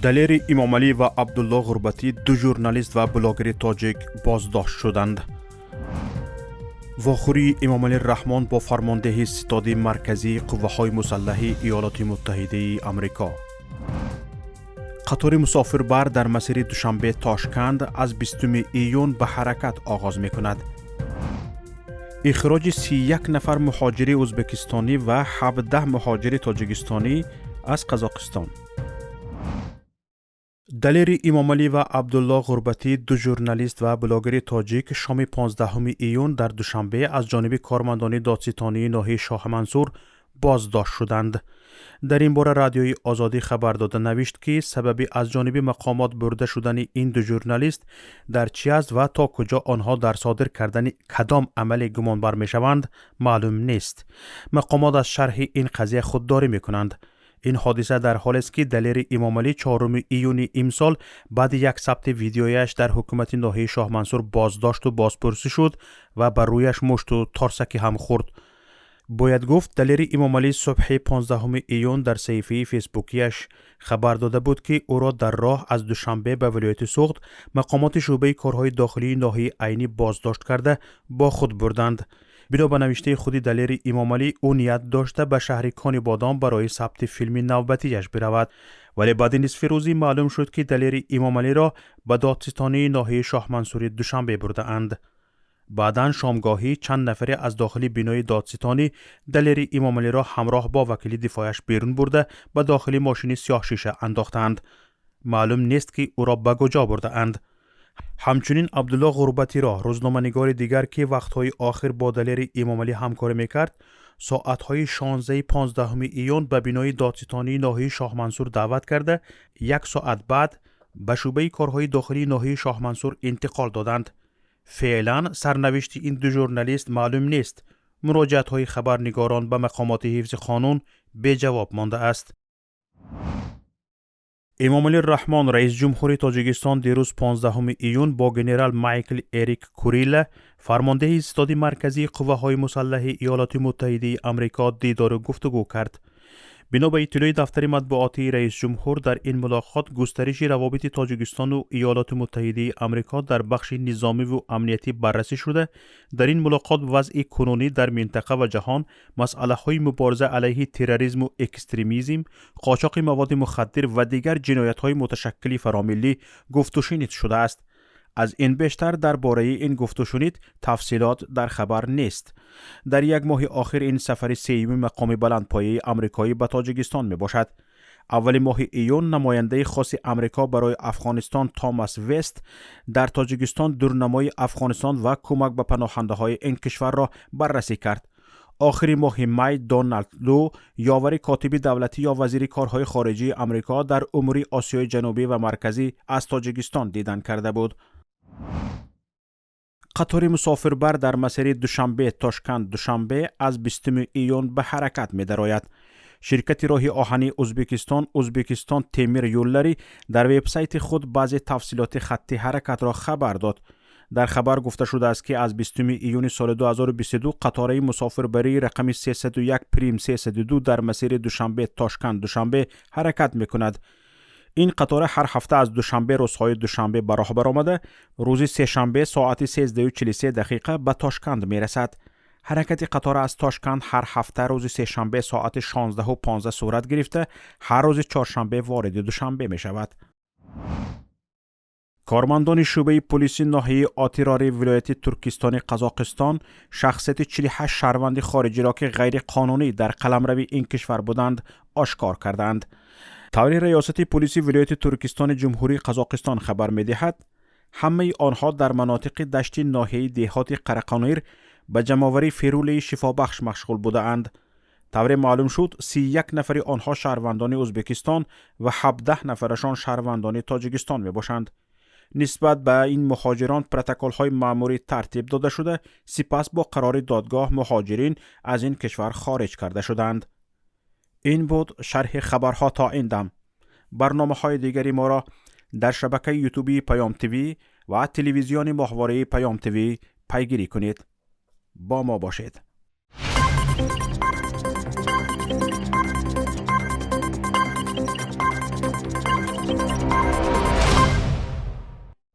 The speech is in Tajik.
Далери Эмомалӣ ва Абдулло Ғурбатӣ, ду журналист ва блогери тоҷик, боздошт шуданд. Вохӯрии Эмомалӣ Раҳмон бо фармондеҳи Ситоди марказии қувваҳои мусаллаҳи Иёлоти Муттаҳидаи Амрико. Қатори мусофирбар дар масири Душанбе Тошканд аз 20 июн ба ҳаракат оғоз мекунад. Ихроҷи 31 нафар муҳоҷири ӯзбекистонӣ ва 17 муҳоҷири тоҷикистонӣ аз Қазоқистон. Далери Эмомалӣ ва Абдулло Ғурбатӣ, ду журналист ва блогери тоҷик, шоми 15 июн дар Душанбе аз ҷониби кормандони додситонии ноҳияи Шоҳмансур боздошт шуданд. Дар ин бора Радиои Озодӣ хабар дода навишт, ки сабаби аз ҷониби мақомот бурда шудани ин ду журналист дар чӣ аст ва то куҷо онҳо дар содир кардани кадом амале гумонбар мешаванд, маълум нест. Мақомот аз шарҳи ин қазия худдорӣ мекунанд. Ин ҳодиса дар ҳолест, ки Далери Эмомалӣ 4 июни имсол баъди як сабти видеояш дар ҳукумати ноҳияи Шоҳмансур боздошту бозпурсӣ шуд ва ба рӯяш мушту торсакӣ ҳам хӯрд. Бояд гуфт, Далери Эмомалӣ субҳи 15 июн дар саҳифаи фейсбукияш хабар дода буд, ки ӯро дар роҳ аз Душанбе ба вилояти Суғд мақомоти шӯъбаи корҳои дохилии ноҳияи Айнӣ боздошт карда, бо худ бурданд. Бино ба навиштаи худи Далери Эмомалӣ, ӯ ният дошта ба шаҳри Конибодом барои сабти филми навбатияш биравад, вале баъди нисфи рӯзӣ маълум шуд, ки Далери Эмомалиро ба додситонии ноҳияи Шоҳмансури Душанбе бурдаанд. Баъдан шомгоҳӣ чанд нафаре аз дохили бинои додситонӣ Далери Эмомалиро ҳамроҳ бо вакили дифояш берун бурда, ба дохили мошини сиёҳшиша андохтаанд. Маълум нест, ки ӯро ба куҷо бурдаанд. Ҳамчунин Абдулло Ғурбатиро, рӯзноманигори дигар, ки вақтҳои охир бо Далери Эмомалӣ ҳамкорӣ мекард, соатҳои 16 15 июн ба бинои додситонии ноҳияи Шоҳмансур даъват карда, як соат баъд ба шӯъбаи корҳои дохилии ноҳияи Шоҳмансур интиқол доданд. Феълан сарнавишти ин ду журналист маълум нест. Муроҷиатҳои хабарнигорон ба мақомоти ҳифзи қонун беҷавоб мондааст. Эмомалӣ Раҳмон, раисҷумҳури Тоҷикистон, дирӯз, 15 июн, бо генерал Майкл Эрик Курилла, фармондеҳи Ситоди марказии қувваҳои мусаллаҳи Иёлоти Муттаҳидаи Амрико, дидору гуфтугӯ кард. Бино ба иттилои дафтари матбуотии раисҷумҳур, дар ин мулоқот густариши равобити Тоҷикистону Иёлоти Муттаҳидаи Амрико дар бахши низомиву амниятӣ баррасӣ шуда, дар ин мулоқот вазъи кунунӣ дар минтақа ва ҷаҳон, масъалаҳои мубориза алайҳи терроризму экстремизм, қочоқи маводи мухаддир ва дигар ҷиноятҳои муташаккили фаромиллӣ гуфтушунид шудааст. Аз ин бештар дар бораи ин гуфтушунид тафсилот дар хабар нест. Дар як моҳи охир ин сафари сеюми мақоми баландпояи амрикоӣ ба Тоҷикистон мебошад. Аввали моҳи июн намояндаи хоси Амрико барои Афғонистон Томас Вест дар Тоҷикистон дурнамои Афғонистон ва кӯмак ба паноҳандаҳои ин кишварро баррасӣ кард. Охири моҳи май Доналд Лу, ёвари котиби давлатӣ ё вазири корҳои хориҷии Амрико дар умури Осиёи Ҷанубӣ ва Марказӣ, аз Тоҷикистон дидан карда буд. Қатори мусофирбар дар масири Душанбе Тошканд Душанбе аз 20 июн ба ҳаракат медарояд. Ширкати роҳи оҳании Ӯзбекистон «Ӯзбекистон темир юллари» дар вебсайти худ баъзе тафсилоти хатти ҳаракатро хабар дод. Дар хабар гуфта шудааст, ки аз 20 июни соли 2022 қатораи мусофирбарии рақами 301 прим 302 дар масири Душанбе Тошканд Душанбе ҳаракат мекунад. Ин қатора ҳар ҳафта аз Душанбе рӯзҳои душанбе ба роҳ баромада, рӯзи сешанбе соати 13:43 дақиқа ба Тошканд мерасад. Ҳаракати қатора аз Тошканд ҳар ҳафта рӯзи сешанбе соати 16:15 сурат гирифта, ҳар рӯзи чоршанбе вориди Душанбе мешавад. Кормандони шӯъбаи пулиси ноҳияи Отирори вилояти Туркистони Қазоқистон шахсияти 48 шаҳрванди хориҷиро, ки ғайриқонунӣ дар қаламрави ин кишвар буданд, ошкор карданд. Таври Раёсати пулиси вилояти Туркистони Ҷумҳурии Қазоқистон хабар медиҳад, ҳамаи онҳо дар манотиқи дашти ноҳияи деҳоти Қарақонир ба ҷамъоварии ферулаи шифобахш машғул будаанд. Тавре маълум шуд, 31 нафари онҳо шаҳрвандони Ӯзбекистон ва 17 нафарашон шаҳрвандони Тоҷикистон мебошанд. Нисбат ба ин муҳоҷирон протоколҳои маъмурӣ тартиб дода шуда, сипас бо қарори додгоҳ муҳоҷирин аз ин кишвар хориҷ карда шуданд. Ин буд шарҳи хабарҳо то ин дам. Барномаҳои дигари моро дар шабакаи ютубии Паём ТВ ва телевизиони моҳвораи Паём ТВ пайгирӣ кунед. Бо мо бошед.